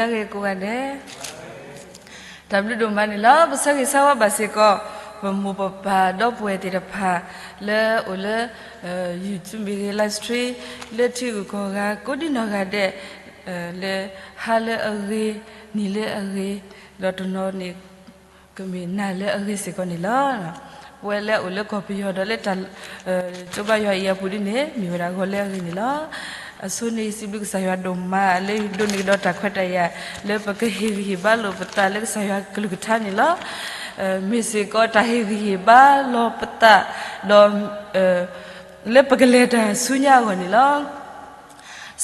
ဂ့ၤကိးဂၤဒဲး, တၢ်ဘျုးဒိၣ်မးန့ၣ်လီၤ. ပဆၢဂ့ၤဆၢဝါဘၣ်စ့ၢ်ကီး ပမိၢ်ပပၢ်ဒီပုၢ်ဝဲၢ်သ့ၣ်တဖၣ် လၢအိၣ်လၢ YouTube မ့ၢ်ဂ့ၤ live stream လၢထံဂုၤကီၢ်ဂၤ ကိးဒံနီၢ်ဂၤဒဲး လၢဟါလၢအဂ့ၤ, နံၤလၢအဂ့ၤ, ဒီးတနီၤန့ၣ် ကမ့ၢ်နၤလၢအဂ့ၤစ့ၢ်ကီးန့ၣ်လီၤ. ပဝဲလၢအအိၣ်လၢကီၢ်ပယီၤဒီးလၢတၢ် ကၠိဘါယွၤအံၤအပူၤဒ်န့ၣ် မ့ၢ်ဝဲဒၣ်ဂီၤလၢအဂ့ၤန့ၣ်လီၤ. အဆိန့ၣ် စံးဘျုးကစၢ်ယွၤဒိၣ်မး လၢယဒိးန့ၢ်ကဒီးတၢ်ခွဲးတၢ်ယာ် လၢပကဟ့ၣ်ဂံၢ်ဟ့ၣ်ဘါလိာ်ပသးလၢကစၢ်ယွၤကလုၢ်ကထါန့ၣ်လီၤ. မ့ၢ်စ့ၢ်ကီးတၢ်ဟ့ၣ်ဂံၢ်ဟ့ၣ်ဘါလိာ်ပသး ဒီး လၢပကလဲၤတၢ်ဆူညါအဂီၢ်န့ၣ်လီၤ.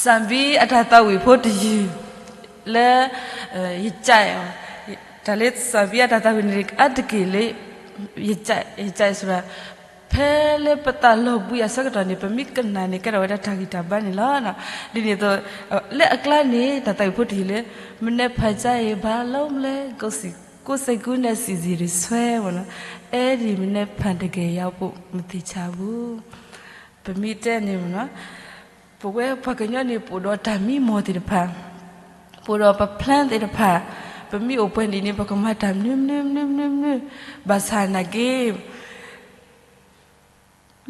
စၣ်ဘံအတၢ်သးဝံၣ်ဖိတယုၢ် လၢ ယကး တၢ်လၢစၣ်ဘံအတၢ်သးဝံၣ်န့ၣ် အါတက့ၢ်လၢ ယကး ယကး ဆိုတာ ဖဲလၢပသးလီၤဘှံးအဆၢကတီၢ်န့ၣ် ပမ့ၢ်ကနၣ်န့ၣ် ကဲထီၣ်ဝဲဒၣ်တၢ်ဂံၢ်တၢ်ဘါန့ၣ်လီၤ. ဒ်န့ၣ်အသိး လၢအကျါန့ၣ် တၢ်သးဝံၣ်ဖိတယုၢ်လၢ မနက်ဖြန်ကျရင် ဘာလုပ်မလဲ ကိုယ့်စိတ်ကူးနဲ့ စီစဉ်ဆွဲပေါ့နော်, အဲဒီမနက်ဖြန်တကယ်ရောက်ဖို့ မသေချာဘူး. ပမ့ၢ်တဲန့ၣ်မ့ၢ်နီၤ, ပဝဲပှၤကညီန့ၣ် ပအိၣ်ဒီးတၢ်မံမီၢ်သ့ၣ်တဖၣ်, ပအိၣ်ဒီးပ plan သ့ၣ်တဖၣ်, ပမ့ၢ်အိၣ်ပှဲၤနံၣ်န့ၣ် ပကမၤတၢ်မနုၤမနုၤမနုၤမနုၤမနုၤ, ဘၣ်ဆၣ်နာ်က့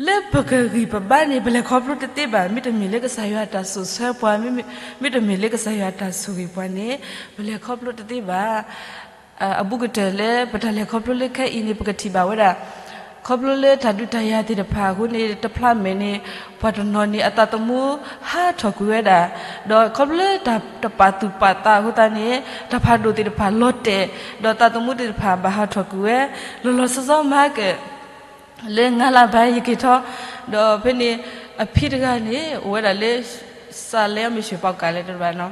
လၢပကဂံၢ်ပဘါန့ၣ် ပလဲၤခီဖျိတသ့ဘၣ်. မ့တမ့ၢ်လၢကစၢ်ယွၤတၢ်စိာ်ဆှၢပှၤ, မ့တမ့ၢ်လၢကစၢ်ယွၤတၢ်ဆိၣ်ဂ့ၤပှၤန့ၣ် ပလဲၤခီဖျိတသ့ဘၣ်. အဘူးကတၢၢ်လၢပတၢ်လဲၤခီဖျိလၢခဲအံၤန့ၣ် ပကထံၣ်ဘၣ်ဝဲဒၣ် ခီဖျိလၢတၢ်ဒုးတၢ်ယၤသ့ၣ်တဖၣ်အဃိန့ၣ် တဖျးမဲာ်န့ၣ် ပှၤတနီၤန့ၣ် အသးသမူဟးထီၣ်ကွံာ်ဝဲဒၣ်, ဒီးခီဖျိလၢတၢ်တပာ်သူၣ်ပာ်သးအဃိသတးန့ၣ် တၢ်ဖးဒိၣ်သ့ၣ်တဖၣ်လီၤတဲာ်, ဒီးသးသမူသ့ၣ်တဖၣ်ဘၣ်ဟးထီၣ်ကွံာ်ဝဲ လီၤလီၤဆီဆီမၤကဲ လၢ ငါးလပိုင်း ယက့ၤထီၣ်, ဒီးဖဲန့ၣ် အဖံတဂၤန့ၣ် အိၣ်ဝဲဒၣ်လၢ စးလဲမ့ၢ်ဆှၢပီကးလဲၣ်တဘၣ်နီၤ,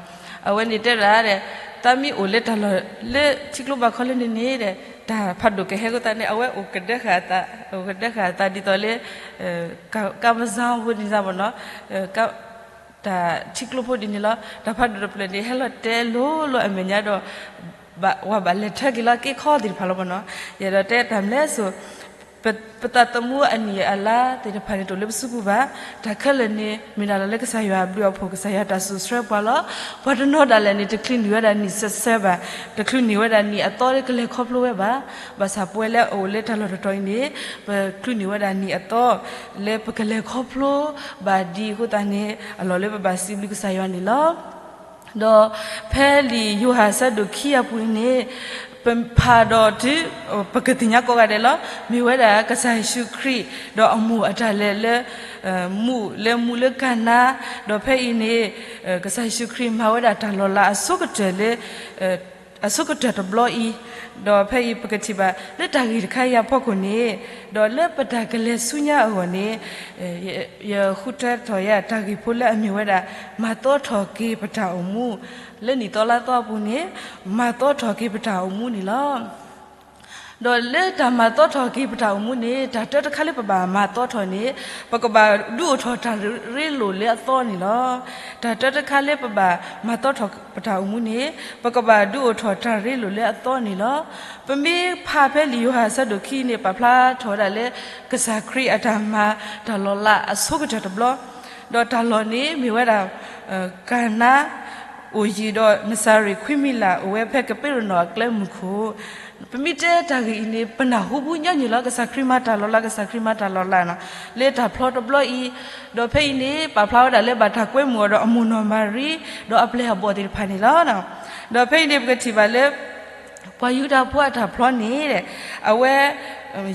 အဝဲန့ၣ်တဲဒၣ်ဒီး တၢ်မ့ၢ်အိၣ်လၢတၢ်လီၢ်လၢထံကျိဘၣ်ခီလၢန့ၣ်န့ၣ်ဒီး တၢ်ဖးဒိၣ်ကဟဲအဃိသတးန့ၣ် အဝဲအိၣ်ကဒၢဃာ်အသး, အိၣ်ကဒၢဃာ်အသးဒ်သိးလၢ ကမၤစၢၤ ဖိဒ်န့ၣ်မ့ၢ်နီၤ, တၢ်ထံကျိဖိဒ်န့ၣ်လီၤ. တၢ်ဖးဒိၣ်တဖျၢၣ်န့ၣ် ဟဲလီၤတဲလိၤလိၤအမဲာ်ညါဒီး ဝဲဘၣ်လဲၤထၢက့ၤလီၤက့ၤခီသ့ၣ်တဖၣ်လီၤမ့ၢ်နီၤ. ယအဲၣ်ဒိးတဲတၢ်မနုၤလဲၣ်စိ ပသးသမူအနံၣ်အလါသ့ၣ်တဖၣ်န့ၣ် တအိၣ်လၢပစုပူၤဘၣ်. တၢ်ခဲလၢာ်န့ၣ် မ့ၢ်ဒၣ်လီၤလၢကစၢ်ယွၤအဘျုးအဖှိၣ် ကစၢ်ယွၤတၢ်စိာ်ဆှၢပှၤလီၤ. ပှၤတနီၤဒၣ်လဲာ်န့ၣ် တချုးန့ၢ်ဝဲဒၣ်နံၣ်ဆၢဆၢဘၣ်, တချုးန့ၢ်ဝဲဒၣ်နံၣ်အသီလၢကလဲၤခီဖျိဝဲဘၣ်. ဘၣ်ဆၣ်ပဝဲလၢအအိၣ်လၢတၢ်လီၢ်တတီၤအံၤန့ၣ် ပချုးန့ၢ်ဝဲဒၣ်နံၣ်အသီ လၢပကလဲၤခီဖျိဘၣ်ဒ်အဃိသတးန့ၣ် အလီၢ်လၢပဘၣ်စံးဘျုးကစၢ်ယွၤန့ၣ်လီၤ. ဒီးဖဲလံာ်ယိၤဟၣ်အဆၢဒိၣ်ခံအပူၤန့ၣ် ပဖးဒီးတုၤ ပကသ့ၣ်ညါကိးဂၤဒဲးလီၤ. မ့ၢ်ဝဲဒၣ်ကစၢ်ယ့ၣ်ၡူးခရံာ် ဒီးအမိၢ်အတၢ်လဲၤလၢ မူး လၢမူးလၢကၤနါ, ဒီးဖဲအံၤန့ၣ် ကစၢ်ယ့ၣ်ၡူးခရံာ်မၤဝဲဒၣ်တၢ်လီၤလးအဆိကတၢၢ်လၢ အဆိကတၢၢ်တဘျီအံၤ, ဒီးဖဲအံၤပကထံၣ်ဘၣ်လၢတၢ်ဂ့ၢ်တခါအံၤအဖီခိၣ်န့ၣ်, ဒီးလၢပတၢ်ကလဲၤဆူညါအဂီၢ်န့ၣ် ယဃုထၢထီၣ်ယၤတၢ်ဂ့ၢ်ဖိလၢအမ့ၢ်ဝဲဒၣ် မၤသီထီၣ်က့ၤပတၢ်အိၣ်မူ, လၢနံၣ်သီလါသီအပူၤန့ၣ် မၤသီထီၣ်က့ၤပတၢ်အိၣ်မူန့ၣ်လီၤ. ဒီးလၢတၢ်မၤသီထီၣ်က့ၤပတၢ်အိၣ်မူန့ၣ် တၢ်တၢတခါလၢပဘၣ်မၤသီထီၣ်န့ၣ် ပကဘၣ်ဒုးအိၣ်ထီၣ်တၢ်ရ့လိာ်လၢအသီန့ၣ်လီၤ. တၢ်တၢတခါလၢပဘၣ်မၤသီထီၣ်ပတၢ်အိၣ်မူန့ၣ် ပကဘၣ်ဒုးအိၣ်ထီၣ်တၢ်ရ့လိာ်လၢအသီန့ၣ်လီၤ. ပမ့ၢ်ဖးဖဲလံာ်ယိၤဟၣ်အဆၢဒိၣ်ခံန့ၣ် ပာ်ဖျါထီၣ်ဝဲဒၣ်လၢ ကစၢ်ခရံာ်အတၢ်မၤတၢ်လီၤလးအဆိကတၢၢ်တဘျီ, ဒီးတၢ်လီၢ်န့ၣ်မ့ၢ်ဝဲဒၣ် ကၤနါ အိၣ်ယံၤဒီးနစၤရ့းခွံမံလး အိၣ်ဝဲဖဲကပ့းရနီၣ်အကျဲမုၢ်ခိၣ်, ပမ့ၢ်တဲတၢ်ဂ့ၢ်အံၤန့ၣ် ပနၢ်ဟူဘူးညီနုၢ်လီၤ ကစၢ်ခရံာ်မၤတၢ်လီၤလး ကစၢ်ခရံာ်မၤတၢ်လီၤလးနီၤ, လၢတၢ်ဖျီတဘျီအံၤ, ဒီးဖဲအံၤန့ၣ် ပာ်ဖျါဝဲဒၣ်လၢဘၣ်တၢ်ကွဲမုာ်အီၤဒီးအမိၢ်နီၢ်မၤရံ ဒီးအပျဲၢ်အဘီၣ်သ့ၣ်တဖၣ်န့ၣ်လီၤ. ဒီးဖဲအံၤန့ၣ် ပကထံၣ်ဘၣ်လၢ ပှၤယူဒၤဖိအတၢ်ဖျီန့ၣ် အဝဲ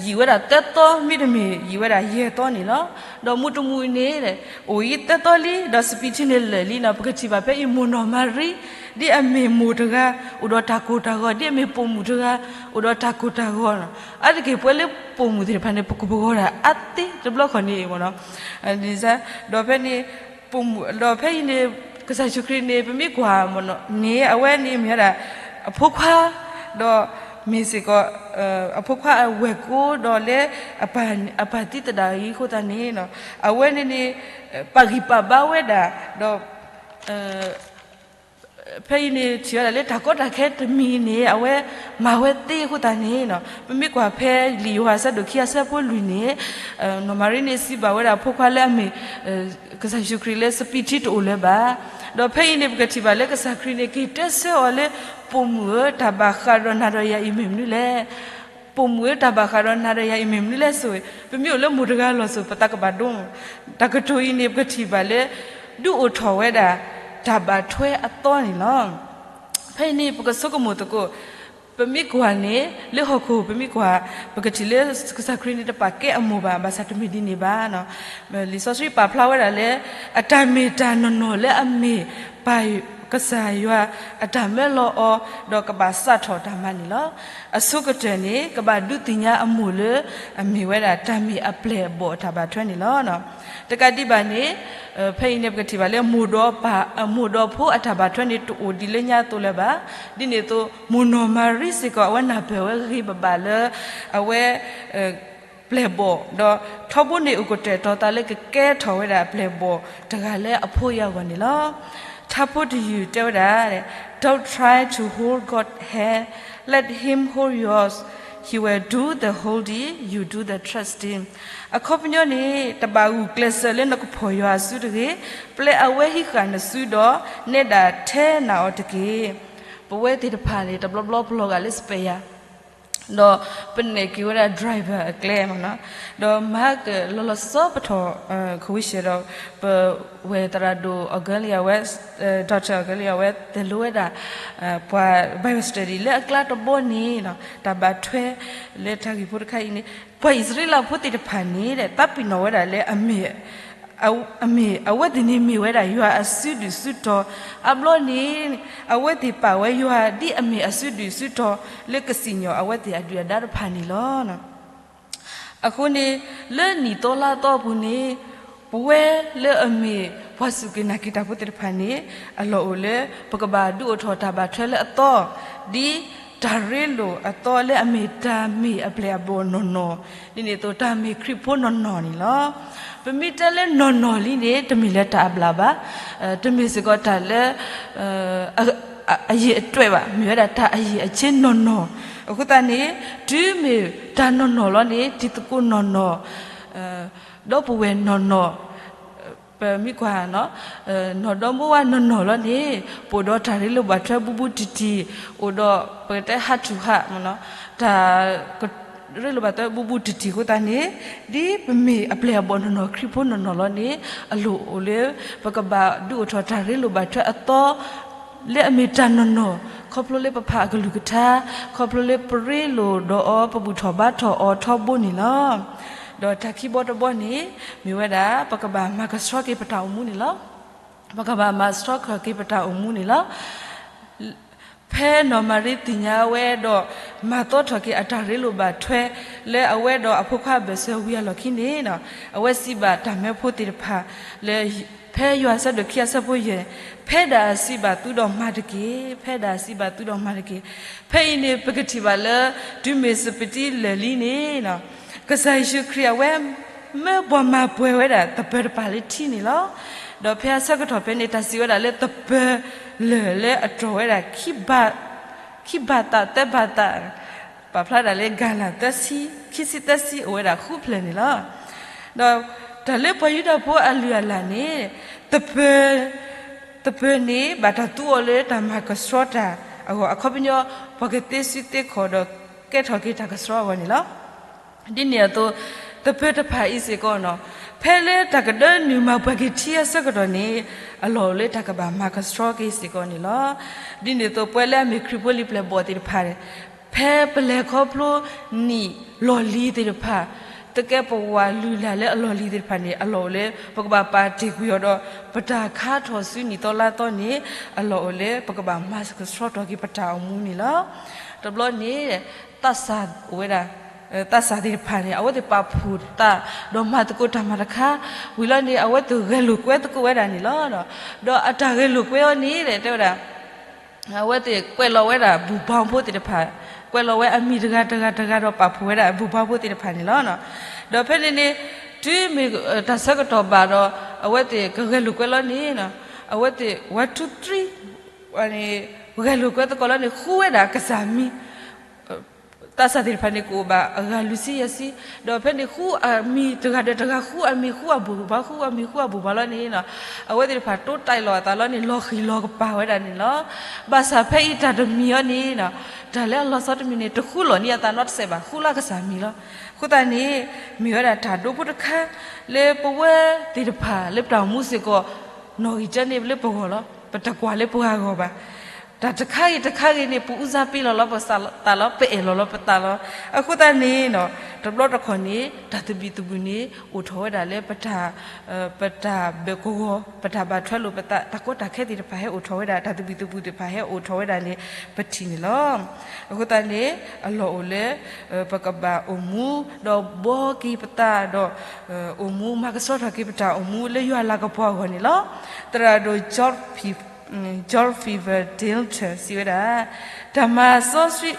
ယံာ်ဝဲဒၣ်သၢသီ မ့တမ့ၢ်ယံာ်ဝဲဒၣ်ယဲၢ်သီန့ၣ်လီၤ. ဒီးမုၢ်တမုၢ်န့ၣ် အိၣ်ယံာ်သၢသီလံ ဒီးစပံးထံန့ၣ်လၢာ်လံနီၤ, ပကထံၣ်ဘၣ်ဖဲအံၤမိၢ်နီၢ်မၤရံ ဒ်အမ့ၢ်မိၢ်တဂၤ အိၣ်ဒီးတၢ်ကိၢ်တၢ်ဂီၤ, ဒ်အမ့ၢ်ပိာ်မုၣ်တဂၤ အိၣ်ဒီးတၢ်ကိၢ်တၢ်ဂီၤနီၤ, အါတက့ၢ်ပဝဲလၢပိာ်မုၣ်သ့ၣ်တဖၣ်န့ၣ် ပကဘှီတၢ်အါသ့တဘျီခီၣ်န့ၣ်မ့ၢ်နီၤ, ဒီးဖဲန့ၣ် ပိာ်မုၣ် ဒီးဖဲအံၤန့ၣ် ကစၢ်ယ့ၣ်ၡူးခရံာ်န့ၣ် ပမ့ၢ်ကွၢ်မ့ၢ်နီၤန့ၣ် အဝဲန့ၣ်မ့ၢ်ဝဲဒၣ် အဖိခွါ ဒီးမ့ၢ်စ့ၢ်ကီး အဖိခွါအဝဲၢ်ကိဒီးလၢ အပၢ်သံသဒၣ်အံၤအဃိသတးန့ၣ် အဝဲန့ၣ်န့ၣ် ပာ်ဂံၢ်ပာ်ဘါဝဲဒၣ် ဒီး ဖဲအံၤန့ၣ် ထံၣ်ဝဲဒၣ်လၢတၢ်ကီတၢ်ခဲတမံၤန့ၣ် အဝဲမၤဝဲသ့အဃိသတးန့ၣ် ပမ့ၢ်ကွၢ်ဖဲလံာ်ယိၤဟၣ်အဆၢဒိၣ်ခံအဆၢဖိလွံၢ်န့ၣ် နီၢ်မၤရံန့ၣ်စံးဘၣ်ဝဲဒၣ်အဖိခွါလၢအမ့ၢ် ကစၢ်ယ့ၣ်ၡူးခရံာ်လၢစပံးထံတအိၣ်လၢၤဘၣ် ဒီးဖဲအံၤန့ၣ် ပကထံၣ်ဘၣ်လၢကစၢ်ခရံာ်န့ၣ် က့ၤတဲဆၢအီၤလၢ ပိာ်မုၣ်ဧၢ, တၢ်ဘၣ်ဃးဒီးနၤဒီးယၤအံၤမ့ၢ်မနုၤလဲၣ်. ပိာ်မုၣ်ဧၢ, တၢ်ဘၣ်ဃးဒီးနၤဒီးယၤအံၤမ့ၢ်မနုၤလဲၣ် ဆိၣ်ဂ့ၤ, ပမ့ၢ်အိၣ်လၢမိၢ်တဂၤလီၤ ဆိၣ်ဂ့ၤ ပသးကဘၣ်ဒိ. တၢ်ကတိၤအံၤန့ၣ် ပကထံၣ်ဘၣ်လၢ ဒုးအိၣ်ထီၣ်ဝဲဒၣ် တၢ်ဘၣ်ထွဲအသီန့ၣ်လီၤ. ဖဲအံၤန့ၣ် ပကဆိကမိၣ်သကိး, ပမ့ၢ်ကွၢ်န့ၣ် လၢဟီၣ်ခိၣ် ပမ့ၢ်ကွၢ် ပကထံၣ်လၢကစၢ်ခရံာ်န့ၣ် တပာ်ကဲအမိၢ်ဘၣ်, ဘၣ်ဆၣ်တမ့ၢ်ဒ်န့ၣ်ဘၣ်. လံာ်စီဆှံပာ်ဖျါဝဲဒၣ်လၢ အတၢ်မ့ၢ်တၢ်နီၢ်နီၢ်လၢအမ့ၢ်ပၢ်ကစၢ်ယွၤ အတၢ်မၢလီၤအီၤ ဒီးကဘၣ်စးထီၣ်တၢ်မၤန့ၣ်လီၤ. အဆိကတၢၢ်န့ၣ် ကဘၣ်ဒုးသ့ၣ်ညါအမိၢ်လၢ အမ့ၢ်ဝဲဒၣ်တၢ်မ့ၢ်အပျဲၢ်အဘီၣ်အတၢ်ဘၣ်ထွဲန့ၣ်လီၤ. တကးဒံးဘၣ်န့ၣ် ဖဲအံၤန့ၣ် ပကထံၣ်ဘၣ်လၢ မိၢ်ဒီးပၢ်, မိၢ်ဒီးဖိအတၢ်ဘၣ်ထွဲန့ၣ် တအိၣ်ဒ်လၢညါအသိးလၢၤဘၣ်. ဒ်န့ၣ်အသိး မိၢ်နီၢ်မၤရံစ့ၢ်ကီး အဝဲနၢ်ပၢၢ်ဝဲဂ့ၤဂ့ၤဘၣ်ဘၣ်လၢ အဝဲ ပျဲၢ်ဘီၣ်, ဒီးထီဘိန့ၣ်အိၣ်ကတၢၢ်တီၤသးလၢကကဲထီၣ်ဝဲဒၣ်ပျဲၢ်ဘီၣ်တဂၤလၢအဖိအံၤအဂီၢ်န့ၣ်လီၤ. Todd's Best Home တဲဝဲဒၣ်, Don't try to hold God's hand, let him hold yours, he will do the holding, you do the trusting. အခီပညီန့ၣ် တဘၣ်ဂုာ်ကျဲးစၢးလၢနကဖီၣ်ယွၤအစုတဂ့ၤ, ပျဲအဝဲဟံးဃာ်နစုဒီး နဲဒၣ်ထဲနၤအီၤတက့ၢ်. ပဝဲသ့ၣ်တဖၣ်န့ၣ် တဘျီဘျီပလီၤဂာ်လၢ spare ဒီးပနဲၣ်က့ၤဝဲဒၣ် driver အကျဲမ့ၢ်နီၤ, ဒီးမၤကလီၤလီၤဆီဆီပထီၣ် ခဝံၡၢၣ်ဒီး ပဝဲသရၣ်ဒိၣ်အီၤကလံယၤဝဲ doctor အီၤကလံယၤဝဲ တဲလိဝဲဒၣ် ပှၤ Bible study လၢအကျါတဘီန့ၣ် တၢ်ဘၣ်ထွဲလၢတၢ်ဂ့ၢ်ဖိတခါအံၤန့ၣ် ပှၤအံၣ်စရ့လးဖိသ့ၣ်တဖၣ်န့ၣ် သးပ့ၤနီၣ်ဝဲဒၣ်လၢ အမ့ၢ်အဝဲသ့ၣ်န့ၣ်မ့ၢ်ဝဲဒၣ်ယွၤအစုဒုၣ်စုတီၤ, အဘျီန့ၣ် အဝဲသ့ၣ်ပာ်ဝဲယွၤဒ်အမ့ၢ်အစုဒုၣ်စုတီၤ လၢကစံၣ်ညီၣ်အဝဲသ့ၣ်အဒုၣ်အဒါတဖၣ်န့ၣ်လီၤ. အဃိန့ၣ် လၢနံၣ်သီလါသီအပူၤန့ၣ် ပဝဲလၢအမ့ၢ်ပှၤစူၢ်က့ၤနာ်က့ၤတၢ်ဖိသ့ၣ်တဖၣ်န့ၣ် အလီၢ်အိၣ်လၢ ပကဘၣ်ဒုးအိၣ်ထီၣ်တၢ်ဘၣ်ထွဲလၢအသီ, ဒ်တၢ်ရ့လိာ်အသီလၢအမ့ၢ်တၢ်မ့ၢ်အပျဲၢ်အဘီၣ်နီၢ်နီၢ်, ဒ်န့ၣ်အသိးတၢ်မ့ၢ်ခရံာ်ဖိနီၢ်နီၢ်န့ၣ်လီၤ. ပမ့ၢ်တဲလၢနီၢ်နီၢ်လံန့ၣ် တမ့ၢ်လၢတၢ်အဘျၣ်ဘၣ်, တမ့ၢ်စ့ၢ်ကီးတၢ်လၢ အ, အ, အယံာ်အတွဲၣ်ဘၣ်, မ့ၢ်ဝဲဒၣ်တၢ်အယံာ်အဆ့နီၢ်နီၢ်. အဃိသတးန့ၣ် တုၤမ့ၢ်တၢ်နီၢ်နီၢ်လီၤန့ၣ် တံၤသကိးနီၢ်နီၢ်, ဒီပုၢ်ဝဲၢ်နီၢ်နီၢ်, ပမ့ၢ်ကွၢ် နီၢ်ဒီမါဝၤနီၢ်နီၢ်လီၤန့ၣ် ပအိၣ်ဒီးတၢ်ရ့လိာ်ဘၣ်ထွဲဘူးဘူးတံၢ်တံၢ်, အိၣ်ဒီးပကတဲ heart to heart မ့ၢ်နီၤ, တၢ် ရ့လိာ်ဘၣ်ထွဲဘူးဘူးတံၢ်တံၢ်အဃိသတးန့ၣ် ဒ်ပမ့ၢ်အပျဲၢ်အဘီၣ်နီၢ်နီၢ် ခရံာ်ဖိနီၢ်နီၢ်လီၤန့ၣ် အလီၢ်အိၣ်လၢ ပကဘၣ်ဒုးအိၣ်ထီၣ်တၢ်ရ့လိာ်ဘၣ်ထွဲအသီ လၢအမ့ၢ်တၢ်နီၢ်နီၢ် ခီဖျိလၢပဖးအကလုၢ်ကထါ, ခီဖျိလၢပရ့လိာ်ဒီးအီၤ ပဘူၣ်ထီၣ်ဘါထီၣ်အီၤထီဘိန့ၣ်လီၤ. ဒီးတၢ်ခံဘီတဘီန့ၣ် မ့ၢ်ဝဲဒၣ် ပကဘၣ်မၤကဆှီက့ၤပတၢ်အိၣ်မူန့ၣ်လီၤ. ပကဘၣ်မၤဆှီထီၣ်က့ၤပတၢ်အိၣ်မူန့ၣ်လီၤ. ဖဲနီၢ်မၤရံသ့ၣ်ညါဝဲဒီး မၤသီထီၣ်က့ၤအတၢ်ရ့လိာ်ဘၣ်ထွဲ လၢအဝဲဒီးအဖိခွါအဘၢၣ်စၢၤဝံၤအလီၢ်ခံန့ၣ် အဝဲစံးဘၣ်တၢ်မၢဖိသ့ၣ်တဖၣ်လၢ ဖဲယိၤဟၣ်အဆၢဒိၣ်ခံအဆၢဖိယဲၢ်, ဖဲဒၣ်အစံးဘၣ်သုဒီးမၤတက့ၢ်, ဖဲဒၣ်အစံးဘၣ်သုဒီးမၤတက့ၢ်. ဖဲအံၤန့ၣ် ပကထံၣ်ဘၣ်လၢ တုၤမ့ၢ်စပတံလၢာ်လံန့ၣ် ကစၢ်ယ့ၣ်ၡူးခရံာ်အဝဲ မၢပှၤမၤပှဲၤဝဲဒၣ်သပၢၤတဖၣ်လၢထံန့ၣ်လီၤ. ဒီးဖဲအဆၢကတီၢ်ဖဲန့ၣ် တၢ်စံးဝဲဒၣ်လၢသပၢၤလၢာ်လၢအတြီၢ်ဝဲဒၣ် ခံဘၣ်သးသၢဘၣ်သး, ပာ်ဖျါဒၣ်လၢ gallon သၢဆံ, ခံဆံသၢဆံ အိၣ်ဝဲဒၣ်ဃုဖျၢၣ်န့ၣ်လီၤ. ဒီးတၢ်လၢပှၤယူဒၤဖိအလုၢ်အလၢ်န့ၣ် သပၢၤ သပၢၤန့ၣ် ဘၣ်တၢ်သူအီၤလၢတၢ်မၤကဆှီတၢ်အဂီၢ် အခီပညီ ပှၤကသ့စုသ့ခီၣ်ဒီးကဲထီၣ်က့ၤတၢ်ကဆှီအဂီၢ်န့ၣ်လီၤ. ဒ်န့ၣ်အသိး သပၢၤတဖၣ်အံၤစ့ၢ်ကီးနီၤ ဖဲလၢတၢ်ကဒၢနုာ်မၤပှဲၤက့ၤထံအဆၢကတီၢ်န့ၣ် အလီၢ်အိၣ်လၢတၢ်ကဘၣ်မၤကဆှီက့ၤစ့ၢ်ကီးန့ၣ်လီၤ. ဒ်န့ၣ်အသိး ပဝဲလၢအမ့ၢ်ခရံာ်ဖိလံၤပျဲၢ်ဘီၣ်သ့ၣ်တဖၣ် ဖဲပလဲၤခီဖျိနံၣ်လီၢ်လံၤသ့ၣ်တဖၣ် သကဲပဝးလုၢ်လၢ်လၢအလီၢ်လံၤသ့ၣ်တဖၣ်န့ၣ် အလီၢ်အိၣ်လၢ ပကဘၣ်ပာ်တ့ၢ်ကွံာ်အီၤဒီး ပတၢ်ခါထီၣ်ဆူနံၣ်သီလါသီန့ၣ် အလီၢ်အိၣ်လၢ ပကဘၣ်မၤကဆှီထီၣ်က့ၤပတၢ်အိၣ်မူန့ၣ်လီၤ. တဘျီန့ၣ် သးစၢ်အိၣ်ဝဲဒၣ် သးစၢ်သ့ၣ်တဖၣ်န့ၣ် အဝဲသ့ၣ်ပာ်ဖှိၣ်သး ဒီးမၤသကိးတၢ်မၤတခါ ဝံၤလီၤန့ၣ် အဝဲသ့ၣ်ဂဲၤလိာ်ကွဲသကိးဝဲဒၣ်န့ၣ်လီၤ. ဒီးအတၢ်ဂဲၤလိာ်ကွဲအီၤန့ၣ် တဲဝဲဒၣ် အဝဲသ့ၣ်ကွဲးလီၤဝဲဒၣ်ဘူၣ်ဘါဖိသ့ၣ်တဖၣ်, ကွဲးလီၤဝဲအမံၤတဂၤတဂၤတဂၤဒီးပာ်ဖှိၣ်ဝဲဒၣ်ဘူၣ်ဘါဖိသ့ၣ်တဖၣ်န့ၣ်လီၤ. ဒီးဖဲန့ၣ်န့ၣ် တုၤမ့ၢ်တၢ်ဆၢကတီၢ်ဘၣ်ဒီး အဝဲသ့ၣ်ကဂဲၤလိာ်ကွဲလီၤန့ၣ် အဝဲသ့ၣ် one two three ဂဲၤလိာ်ကွဲသကိးလီၤန့ၣ် ဃုဝဲဒၣ်ကစၢ်မံၤ သ သးစၢ်သ့ၣ်တဖၣ်န့ၣ် ကအိၣ်ဘၣ်အဂၤလွံၢ်ဆံယဲၢ်ဆံ, ဒီးဖဲန့ၣ်ဃုအမံၤတဂၤဒီးတဂၤ ဃုအမံၤဃုအဘူးဘၣ် ဃုအမံၤဃုအဘူးဘၣ်လီၤန့ၣ်, အဝဲသ့ၣ်တဖၣ်တိတၢ်အ့ၣ်လိာ်အသးလီၤန့ၣ် လီၤဃံၤလီၤကပၤဝဲဒၣ်န့ၣ်လီၤ. ဘၣ်ဆၣ်ဖဲအံၤတၢ်တမံၤအံၤန့ၣ်, တၢ်လၢအလီၤဆီတမံၤန့ၣ် တဃုလီၢ်န့ၢ်အသးနီတစဲးဘၣ်, ဃုလၢကစၢ်မံၤလီၤ. အဃိသတးန့ၣ် မ့ၢ်ဝဲဒၣ်တၢ်ဒိဖိတခါ လၢပဝဲသ့ၣ်တဖၣ်လၢပတၢ်အိၣ်မူစ့ၢ်ကီး နီၣ်ဂံၢ်တၢန့ၢ်လၢပဂီၢ်လီၤ. ပတကွၢ်လၢပှၤဂီၢ်ဘၣ်. တၢ်တခါဂ့ၤတခါဂ့ၤန့ၣ် ပအူစါပ့ၤလီၤလီၤပသးလီၤ, ပအဲၣ်လီၤလီၤပသးလီၤ. အဃိသတးန့ၣ်, တဘျီတခီၣ်န့ၣ် တၢ်သဘံၣ်သဘုၣ်န့ၣ် အိၣ်ထီၣ်ဝဲဒၣ်လၢ ပတၢ်ဘၢၣ်ကဝီၤ, ပတၢ်ဘၣ်ထွဲလိာ်ပသး, တၢ်ကီတၢ်ခဲသ့ၣ်တဖၣ်ဟဲအိၣ်ထီၣ်ဝဲဒၣ်, တၢ်သဘံၣ်သဘုၣ်သ့ၣ်တဖၣ်ဟဲအိၣ်ထီၣ်ဝဲဒၣ်န့ၣ် ပထံၣ်န့ၣ်လီၤ. အဃိသတးန့ၣ် အလီၢ်အိၣ်လၢ ပကဘၣ်အိၣ်မူ ဒီးဘှီက့ၤပသးဒီး အိၣ်မူမၤကဆှီထီၣ်က့ၤပတၢ်အိၣ်မူလၢယွၤလၤကပီၤအဂီၢ်န့ၣ်လီၤ. သရၣ်ဒိၣ် John F. Vilter စံးဝဲဒၣ်, တၢ်မၤစီဆှံ,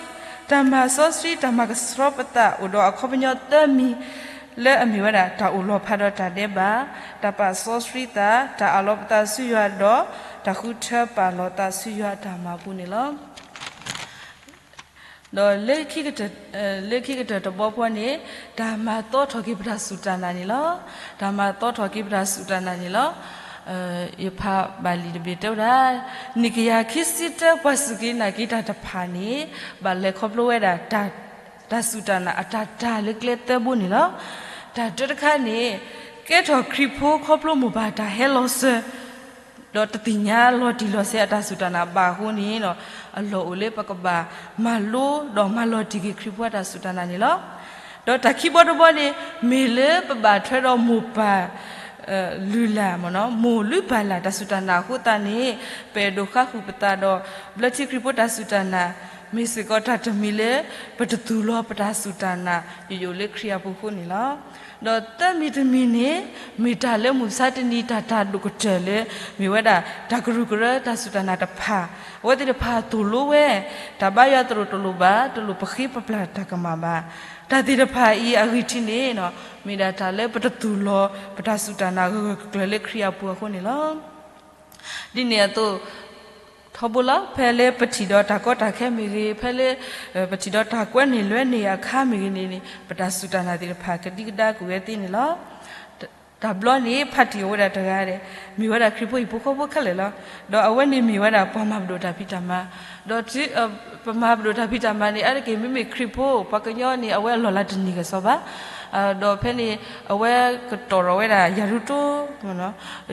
တၢ်မၤစီဆှံ တၢ်မၤကဆှီပသးအိၣ်ဒီးအခီပညီသၢမံၤ လၢအမ့ၢ်ဝဲဒၣ် တၢ်အိၣ်လီၤဖးဒီးတၢ်ဒဲးဘး, တၢ်ပာ်စီဆှံသး, တၢ်အးလီၤပသးဆူယွၤဒီး တၢ်ဃုထၢပာ်လီၤသးဆူယွၤအတၢ်မၤအပူၤန့ၣ်လီၤ. ဒီးလၢခံကတၢၢ်တဘီဖိန့ၣ် တၢ်မၤသီထီၣ်က့ၤပတၢ်စူၢ်တၢ်နာ်န့ၣ်လီၤ. တၢ်မၤသီထီၣ်က့ၤပတၢ်စူၢ်တၢ်နာ်န့ၣ်လီၤ. ယဖးဘၣ်လံာ်တဘ့ၣ်တဲဝဲဒၣ်, နံၣ်ကယၤခံဆံတၢ ပှၤစူၢ်က့ၤနာ်က့ၤတၢ်တဖၣ်န့ၣ် ဘၣ်လဲၤခီဖျိဝဲဒၣ် တၢ်စူၢ်တၢ်နာ်အတၢ်တၢ်လၢကျဲသၢဘိန့ၣ်လီၤ. တၢ်တၢတခါန့ၣ် ကဲထီၣ်ခရံာ်ဖိခီဖျိမိၢ်ပၢ်တၢ်ဟဲလီၤစၢၤ ဒီးတသ့ၣ်ညါလီၤတံၢ်လီၤဆဲးအတၢ်စူၢ်တၢ်နာ်ဘၣ်အဃိန့ၣ်, အလီၢ်အိၣ်လၢပကဘၣ်မၤလိဒီးမၤလီၤတံၢ်က့ၤခရံာ်ဖိအတၢ်စူၢ်တၢ်နာ်န့ၣ်လီၤ. ဒီးတၢ်ခံဘီတဘီန့ၣ် မ့ၢ်လၢပဘၣ်ထွဲဒီးမိၢ်ပၢ် လုၢ်လၢ်, မိၢ်လုၢ်ပၢ်လၢ်တၢ်စူၢ်တၢ်နာ်အဃိသတးန့ၣ် ပအဲၣ်ဒိးဃါဃုာ်ပသးဒီး ဘျၢထံခရံာ်ဖိတၢ်စူၢ်တၢ်နာ် မ့ၢ်စ့ၢ်ကီးတၢ်တမံၤလၢ ပတသူၣ်လီၤပတၢ်စူၢ်တၢ်နာ် ယိယိလၢခရံာ်အပူၤအဃိန့ၣ်လီၤ. ဒီးသၢမံၤတမံၤန့ၣ် မ့ၢ်တၢ်လၢမုၢ်မဆါတနံၤတၢ်တၢ်ဒိၣ်ကတၢၢ်လၢ မ့ၢ်ဝဲဒၣ် တၢ်ကရူၢ်ကရၢတၢ်စူၢ်တၢ်နာ်တဖၣ်, အဝဲသ့ၣ်တဖၣ်သိၣ်လိဝဲ, တၢ်ဘါယွၤသရိာ်တလိၣ်ဘၣ်, တလိၣ်ပဃ့ပပျၢ်တၢ်ကမၣ်ဘၣ်. တၢ်သ့ၣ်တဖၣ်အံၤအဂံၢ်ထံးန့ၣ် မ့ၢ်ဒၣ်တၢ်လၢပတသူၣ်လီၤ ပတၢ်စူၢ်တၢ်နာ်ဂၢၢ်ဂၢၢ်ကျၢၤကျၢၤလၢခရံာ်အပူၤအဃိန့ၣ်လီၤ. ဒ်န့ၣ်အသိး ထီဘိလီၤ ဖဲလၢပထံၣ်ဒီးတၢ်ကီတၢ်ခဲမ့ၢ်ဂ့ၤ, ဖဲလၢ ပထံၣ်ဒီးတၢ်ကွဲန့ၢ်လွဲန့ၢ်အခါမ့ၢ်ဂ့ၤန့ၣ်န့ၣ် ပတၢ်စူၢ်တၢ်နာ်သ့ၣ်တဖၣ်ကဒံကဒါကွံာ်ဝဲသ့န့ၣ်လီၤ. တၢ်ဘျီန့ၣ် ဖးတံၢ်အိၣ်ဝဲဒၣ်တဂၤဒီး မ့ၢ်ဝဲဒၣ်ခရံာ်ဖိဟံၣ်ဖိဃီဖိခဲလၢာ်လီၤ. ဒီးအဝဲန့ၣ်မ့ၢ်ဝဲဒၣ်ပှၤမၤပဒိၣ်တၢ်ဖံးတၢ်မၤ, ဒီး ပမၤပဒိၣ်တၢ်ဖံးတၢ်မၤန့ၣ် အါတက့ၢ်မ့မ့ၢ်ခရံာ်ဖိ ပှၤကညီန့ၣ် အဝဲအလီၢ်လၤတန့ၢ်ကစီၣ်ဘၣ်. ဒီးဖဲန့ၣ် အဝဲကတီၢ်ထီၣ်ဝဲဒၣ် ယၤရူၤတိ,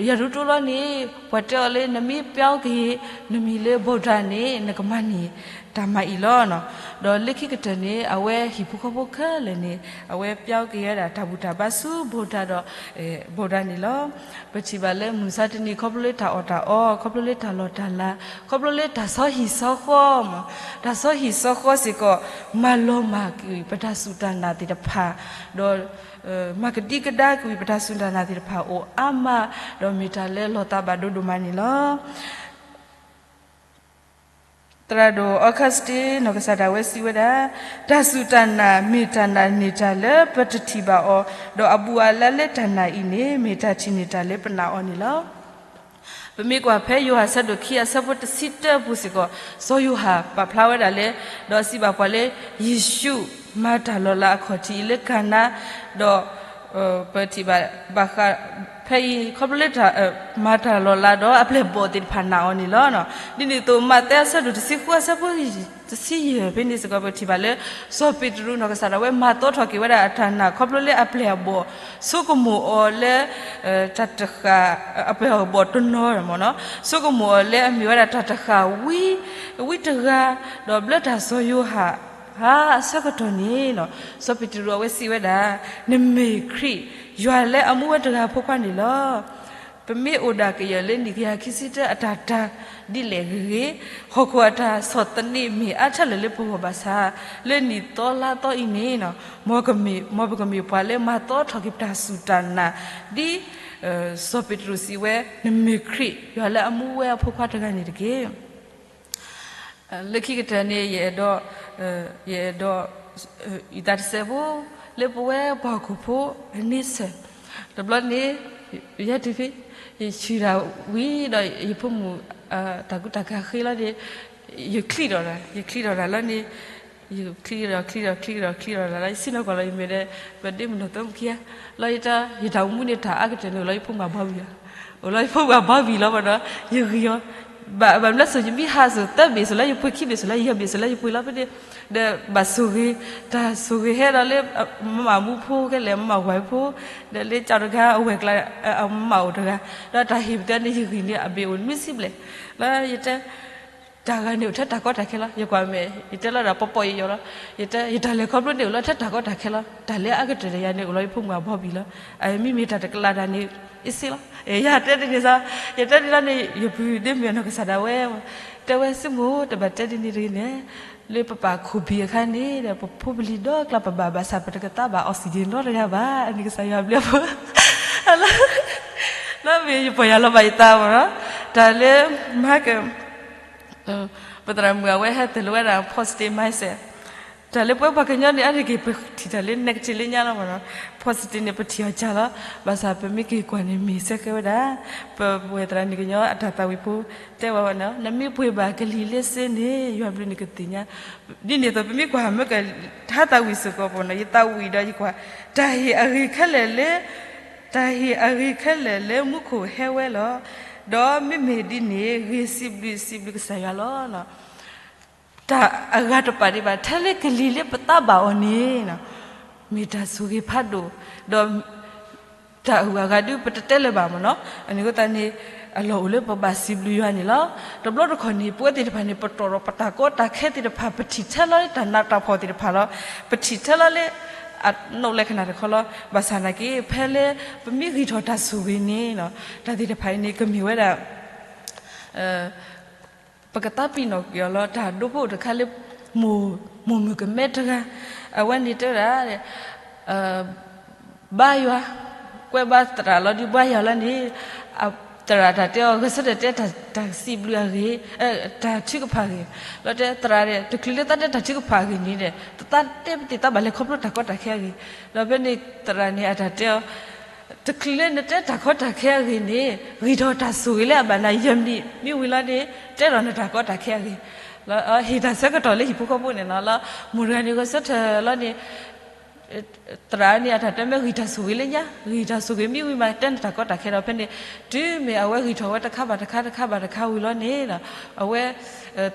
ယၤရူၤတိလီၤန့ၣ် ပှၤတဲအီၤလၢ နမ့ၢ်ပျီက့ၤ နမံၤလၢ ဘုရား န့ၣ် နကမၤန့ၢ်တၢ်မၤအံၤလီၤ. ဒီးလၢခံကတၢၢ်န့ၣ် အဝဲဟံၣ်ဖိဃီဖိခဲလၢာ်န့ၣ် အဝဲပျီက့ၤဝဲဒၣ်တၢ်ဘူၣ်တၢ်ဘါဆူ ဘုရား ဒီး ဘုရား န့ၣ်လီၤ. ပထံၣ်ဘၣ်လၢမုၢ်မဆါတနံၤ ခီဖျိလၢတၢ်အီၣ်တၢ်အီ, ခီဖျိလၢတၢ်လီၢ်တၢ်လၤ, ခီဖျိလၢတၢ်ဆီဟံၣ်ဆီဃီမး, တၢ်ဆီဟံၣ်ဆီဃီစ့ၢ်ကီး မၤလီၤမၢ်ကွံာ်ပတၢ်စူၢ်တၢ်နာ်သ့ၣ်တဖၣ်, ဒီး မၤကဒံကဒါကွံာ်ပတၢ်စူၢ်တၢ်နာ်သ့ၣ်တဖၣ်အိၣ်အါမး, ဒီးမ့ၢ်တၢ်လၢလီၤသးဘၣ်ဒိဒိၣ်မးန့ၣ်လီၤ. သရၣ်ဒိၣ် Augustine နီၢ်ကစၢ်ဒၣ်ဝဲစံးဝဲဒၣ်, တၢ်စူၢ်တၢ်နာ် မ့ၢ်တၢ်နာ်န့ၢ်တၢ်လၢပတထံၣ်ဘၣ်အီၤ, ဒီးအဘူးအလါလၢတၢ်နာ်အံၤန့ၣ် မ့ၢ်တၢ်ထံၣ်န့ၢ်တၢ်လၢပနာ်အီၤန့ၣ်လီၤ. ပမ့ၢ်ကွၢ်ဖဲယိၤဟၣ်အဆၢဒိၣ်ခံအဆၢဖိတဆံတၢအပူၤစ့ၢ်ကီး စီၤယိၤဟၣ်ပာ်ဖျါဝဲဒၣ်လၢ ဒီးစံးဘၣ်ပှၤလၢ ယ့ၣ်ၡူးမၤတၢ်လီၤလးအခီၣ်ထံးအံၤလၢကၤနါ, ဒီး ပထံၣ်ဘၣ် ဘၣ်ဃး ဖဲအံၤ ခီဖျိလၢ မၤတၢ်လီၤလးဒီးအပျဲၢ်အဘီၣ်သ့ၣ်တဖၣ်နာ်အီၤန့ၣ်လီၤ. ဒ်န့ၣ်အသိး မးသဲအဆၢဒိၣ်တဆံဃုအဆၢဖိတဆံယဲၢ်ဖဲန့ၣ်စ့ၢ်ကီး ပထံၣ်ဘၣ်လၢ စီၤပ့းတရူးနီၢ်ကစၢ်ဒၣ်ဝဲ မၤသီထီၣ်က့ၤဝဲဒၣ်အတၢ်နာ် ခီဖျိလၢအပျဲၢ်အဘီၣ် ဆိကမိၣ်အီၤလၢ တၢ်တဃၣ် အပျဲၢ်အဘီၣ်တနီၤမ့ၢ်နီၤ ဆိကမိၣ်အီၤလၢအမ့ၢ်ဝဲဒၣ်တၢ်တဃၣ်ဝံ ဝံတဂၤ, ဒီးဘျၢတၢ်စီၤယိၤဟၣ် ဟါအဆၢကတီၢ်န့ၣ် စီၤပ့းတရူးအဝဲစံးဝဲဒၣ်, နမ့ၢ်ခရံာ် ယွၤလၢအမူဝဲတဂၤအဖိခွါန့ၣ်လီၤ. ပမ့ၢ်အိၣ်ဒၣ်ကယဲၢ်လၢနံၣ်ကယၤခံဆံတၢအတၢ်တၢ်ဒ်လဲၣ်ဂ့ၤဂ့ၤ, ဟီၣ်ခိၣ်အတၢ်ဆီၣ်သနံးမ့ၢ်အါထီၣ်လၢပဂီၢ်ဘၣ်ဆၣ်, လၢနံၣ်သီလါသီအံၤန့ၣ် မ်ပကမ့ၢ်ပှၤလၢမၤသီထီၣ်က့ၤပတၢ်စူၢ်တၢ်နာ် ဒ် စီၤပ့းတရူးစံးဝဲ, နမ့ၢ်ခရံာ် ယွၤလၢအမူဝဲအဖိခွါတဂၤန့ၣ်တက့ၢ်. လၢခံကတၢၢ်န့ၣ် ယအဲၣ်ဒိး ယအဲၣ်ဒိး အုၣ်သးတစဲးဖိ လၢပဝဲပှၤဟီၣ်ခိၣ်ဖိအန့ဆၢၣ်, တဘျီန့ၣ် ယဲတုၤဖဲ ယဆံးတၢ်ဝံၤဒီး ယဖိမုၣ် တၢ်ကူတၢ်ကၤဃ့လီၤန့ၣ် ယချံးဒီးတၢ် ယချံးဒီးတၢ်လီၤန့ၣ် ချံဒီးချံဒီးချံဒီးချံဒီးလီၤလၢယဆ့ၣ်နီၤကွၢ်လီၤယမဲာ်ဒီး ပဒ့မုၣ်နီၢ်သၢမုၣ်ခံဂၤ, လီၤယတၢ် ယတၢ်အိၣ်မူန့ၣ်တၢ်အါကတၢၢ်န့ၣ် အိၣ်လၢယဖိမုၣ်အဘီဘံၣ်လီၤ, အိၣ်လၢယဖိမုၣ်အဘီဘံၣ်လီၤဘၣ်ဒီး ယဂံၢ်အီၤ, ဘၣ်ဘၣ်မနုၤလဲၣ် ဆိၣ်ယမံဟးဆိၣ်သၢဘ့ၣ်ဆိၣ်လၢယပှ့ၤ ခံဘ့ၣ်ဆိၣ်လၢယယဲၢ်ဘ့ၣ်ဆိၣ်လၢယပှ့ၤလီၤဖဲန့ၣ်, ဒီးဘၣ်ဆိၣ်ဂ့ၤ, တၢ်ဆိၣ်ဂ့ၤဟဲဒီးလၢ မမၢ်မူဖိခဲလၢာ် မမၢ်ဝၤဖိ, ဒီးလၢကၠီတဂၤ အဝဲၢ်ကျါ အမမၢ်အိၣ်တဂၤ, ဒီးတၢ်ဟ့ၣ်ပသးန့ၣ် ယဂံၢ်န့ၣ်အဘ့ၣ်အိၣ်နွံဆံဘျဲၣ်, လၢယတဲ တၢ်ဂၤန့ၣ်အိၣ်ထဲတၢ်ကီတၢ်ခဲလီၤ. ယကွၢ်မဲာ် ယတဲလီၤဒီးပီပီယိယိလီၤ. ယတဲ ယတၢ်လဲၤခီဖျိန့ၣ်အိၣ်လၢထဲတၢ်ကီတၢ်ခဲလီၤ. တၢ်လၢအါကတၢၢ်ဒီးယၤန့ၣ် အိၣ်လၢယဖိမုၣ်အဘီဘံၣ်လီၤ. အမ့မ့ၢ်တၢ်တကလးတၢ်န့ၣ် အ့ၣ်စ့လီၤ. ယတဲဒ်န့ၣ်စ့ၢ်, ယတဲဒ်န့ၣ်န့ၣ် ယပုၢ်ဒ့မုၣ်အနီၢ်ကစၢ်ဒၣ်ဝဲ တဲဝဲ စံမိၣ် တဘၣ်တဲဒ်န့ၣ်တဂ့ၤန့ၣ်, လၢပပာ်ခိၣ်ဘံၣ်အခါန့ၣ်ဒီး ပဖိပလံၤဒီကျါပဘၣ်ဘၣ်ဆၣ် ပတကသါဘၣ် oxygen နီတဂၤဘၣ်. အန့ၣ်ကစၢ်ယွၤဘျုးအဖိ လၢမ့ၢ်ယပီၢ်ယၢ်လီၤဘၣ်ယသးမ့ၢ်နီၤ, တၢ်လၢ မၤက ပသရၣ်မုၣ်အဝဲဟဲတ့ၢ်လီၤဝဲဒၣ် positive mindset. တၢ်လၢပဝဲပှၤကညီန့ၣ် အါတက့ၢ်ပထံၣ်တၢ်လၢ negative လၢညါလီၤမ့ၢ်နီၤ, positive န့ၣ် ပထံၣ်အီၤကၢ်လီၤ. ဘၣ်ဆၣ်ပမ့ၢ်က့ၤကွၢ်န့ၣ် မ့ၢ်ဆၢကဲဝဲဒၣ် ပဝဲသရၣ်န့ၣ်ကညီအတၢ်သးဝံၣ်ဖိ တဲဝဲဝဲန့ၣ် နမ့ၢ်ပှ့ၤဘၣ်ကလံၤလၢစ့န့ၣ် ယွၤဘျုးနကသ့ၣ်ညါ. ဒ်န့ၣ်အသိး ပမ့ၢ်ကွၢ်မ့ၢ်က ဟးသးဝံၣ်စ့ၢ်ကီးပနီၤ ယသးဝံၣ်ဒီးယကွၢ် တၢ်ဟ့ၣ်အဂ့ၤခဲလၢာ်လၢ တၢ်ဟ့ၣ်အဂ့ၤခဲလၢာ်လၢမူခိၣ်ဟဲဝဲလီၤ. ဒီးမ့မ့ၢ်ဒ်န့ၣ် ဂ့ၤစံးဘျုးစံးဘျုးကစၢ်ယွၤလီၤ. တၢ်အဂၤတပာ်ဒံးဘၣ် ထဲလၢကလံၤလၢပသးဘၣ်အီၤန့ၣ် မ့ၢ်တၢ်ဆိၣ်ဂ့ၤဖးဒိၣ်, ဒီး တၢ်အုၣ်အဂၤဒုး ပတတဲလၢၤဘၣ်မ့ၢ်နီၤ. အန့ၣ်အဃိသတးန့ၣ် အလီၢ်အိၣ်လၢပဘၣ်စံးဘျုးယွၤန့ၣ်လီၤ. တဘျီတခီၣ်န့ၣ် ပဝဲသ့ၣ်တဖၣ်န့ၣ် ပတီၢ်ဒီးပတၢ်ကီတၢ်ခဲသ့ၣ်တဖၣ် ပထံၣ်ထဲလီၤလၢတၢ်နးတၢ်ဖှီၣ်သ့ၣ်တဖၣ်လီၤ. ပထံၣ်ထဲလီၤလၢ အနီၣ်လဲခဏတခီလီၤ. ဘၣ်ဆၣ်နာ်က့ ဖဲလၢ ပမ့ၢ်ဂံၢ်ထီၣ်တၢ်ဆိၣ်ဂ့ၤန့ၣ် တၢ်သ့ၣ်တဖၣ်အံၤန့ၣ် ကမ့ၢ်ဝဲဒၣ် ပကသးပ့ၤနီၣ်ကွံာ်အီၤလီၤ. တၢ်ဒိဖိအိၣ်တခါလၢ မိၢ်မုၣ်ကမဲတဂၤ, အဝဲန့ၣ်တဲဝဲဒၣ် ဘါယွၤ, ကွဲဘါသရၣ်လီၤဒုး ဘါယွၤလီၤန့ၣ်, သရၣ်တၢ်တဲအီၤ ဂဲၤဆၢထၢၣ်တဲတၢ်စံးဘျုးအဂ့ၢ်, တၢ်ထုကဖၣ်အဂ့ၢ်, လီၤတဲသရၣ်ဒီး တချုးလၢသးတဲတၢ်ထုကဖၣ်အဂ့ၢ်န့ၣ်ဒီး သးတဲပသ့ၣ်သးဘၣ်လဲၤခီဖျိတၢ်ကီတၢ်ခဲအဂ့ၢ်, ဒီးဖဲန့ၣ်သရၣ်န့ၣ် အတၢ်တဲအီၤ တချုးလၢနတဲတၢ်ကီတၢ်ခဲအဂ့ၢ်န့ၣ် ဂံၢ်ထီၣ်တၢ်ဆိၣ်ဂ့ၤလၢအဘၣ်နၤယဲၢ်မံးနံး မ့ၢ်ဝံၤလီၤန့ၣ် တဲဒီးနတၢ်ကီတၢ်ခဲအဂ့ၢ်, ဟ့ၣ်တၢ်ဆၢကတီၢ်လၢဟံၣ်ဖိဃီဖိန့ၣ်လီၤ. မိၢ်တဂၤန့ၣ်ဂဲၤဆၢထၢၣ်လီၤန့ၣ် သရၣ်န့ၣ် အတၢ်တဲမ့ၢ်ဂံၢ်ထီၣ်ဆိၣ်ဂ့ၤလၢညါ, ဂံၢ်ထီၣ်ဆိၣ်ဂ့ၤမ့ၢ်ဝံၤမး တဲနတၢ်ကီတၢ်ခဲဒီး ဖဲန့ၣ် တုၤမ့ၢ်အဝဲဂံၢ်ထီၣ်ဝဲတခါဘၣ်တခါ တခါဘၣ်တခါဝံၤလီၤန့ၣ် အဝဲ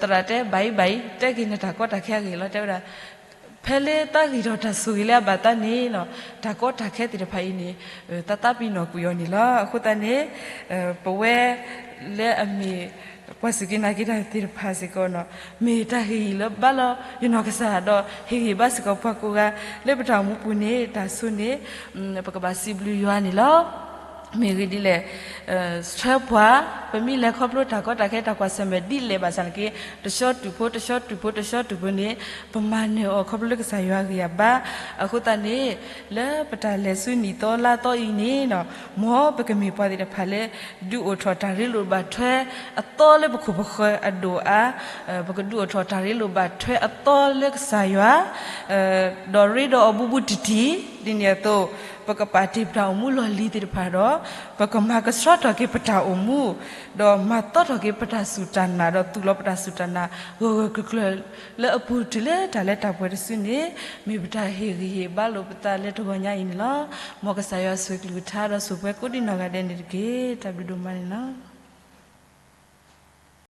သရၣ်တဲ ဘၣ်အံၤဘၣ်အံၤ တဲက့ၤနတၢ်ကီတၢ်ခဲအဂ့ၢ်လီၤ. တဲဝဲဒၣ် ဖဲလၢတၢ်ဂံၢ်ထီၣ်တၢ်ဆိၣ်ဂ့ၤလၢအဘၣ်သးန့ၣ် တၢ်ကီတၢ်ခဲသ့ၣ်တဖၣ်အံၤန့ၣ် သးသးပ့ၤနီၣ်ကွံာ်အီၤန့ၣ်လီၤ. အဃိသတးန့ၣ် ပဝဲလၢအမ့ၢ် ပှၤစူၢ်က့ၤနာ်က့ၤတၢ်သ့ၣ်တဖၣ်စ့ၢ်ကီး မ့ၢ်တၢ်ဟ့ၣ်ဂံၢ်လၢဘါလီၤယနီၢ်ကစၢ်ဒီး ဟ့ၣ်ဂံၢ်ဘါစ့ၢ်ကီးပှၤကိးဂၤ လၢပတၢ်အိၣ်မူပူၤန့ၣ် တၢ်ဆိန့ၣ် ပကဘၣ်စံးဘျုးယွၤန့ၣ်လီၤ. မ့ၢ်ဂ့ၢ်ဒ်လဲၣ် ဆၢပှၤ ပမ့ၢ်လဲၤခီဖျိတၢ်ကီတၢ်ခဲတၢ်ကွၢ်ဆၢၣ်မဲာ်ဒ်လဲၣ်ဘၣ်ဆၣ်နာ်က့ တဆှီတုၤဖိ တဆှီတုၤဖိ တဆှီတုၤဖိန့ၣ် ပမၤနၢၤအီၤခီဖျိလၢကစၢ်ယွၤအဂံၢ်အဘါ, အဃိသတးန့ၣ် လၢပတၢ်လဲၤဆူနံၣ်သီလါသီအံၤန့ၣ် မ်ပကမ့ၢ်ပှၤသ့ၣ်တဖၣ်လၢ ဒုးအိၣ်ထီၣ်တၢ်ရ့လိာ်ဘၣ်ထွဲအသီလၢပခိၣ်ပဃၢၤအဒိၣ်အါ, ပကဒုးအိၣ်ထီၣ်တၢ်ရ့လိာ်ဘၣ်ထွဲအသီလၢကစၢ်ယွၤ ဒီးရ့ဒီးအီၤဘူးဘူးတံၢ်တံၢ်, ဒ်န့ၣ်အသိး ပကပာ်တ့ၢ်ပတၢ်အိၣ်မူလီၢ်လံၤသ့ၣ်တဖၣ်ဒီး ပကမၤကဆှီထီၣ်က့ၤပတၢ်အိၣ်မူ, ဒီးမၤသီထီၣ်က့ၤပတၢ်စူၢ်တၢ်နာ် ဒီးသူၣ်လီၤပတၢ်စူၢ်တၢ်နာ် ဂၢၢ်ဂၢၢ်ကျၢၤကျၢၤ လၢအပူၤတုၤလၢတၢ်လၢတၢ်ပှဲၤတစုန့ၣ် မ့ၢ်ပတၢ်ဟ့ၣ်ဂံၢ်ဟ့ၣ်ဘါလိာ်ပသးလၢတဂီၤညါအံၤန့ၣ်လီၤ. မ်ကစၢ်ယွၤဆိၣ်ဂ့ၤကလုၢ်ကထါဒီးဆိၣ်ပှဲၤကိးဒံနီၢ်ဂၤဒဲးန့ၣ်တက့ၢ်. တၢ်ဘျုးဒိၣ်မးန့ၣ်လီၤ.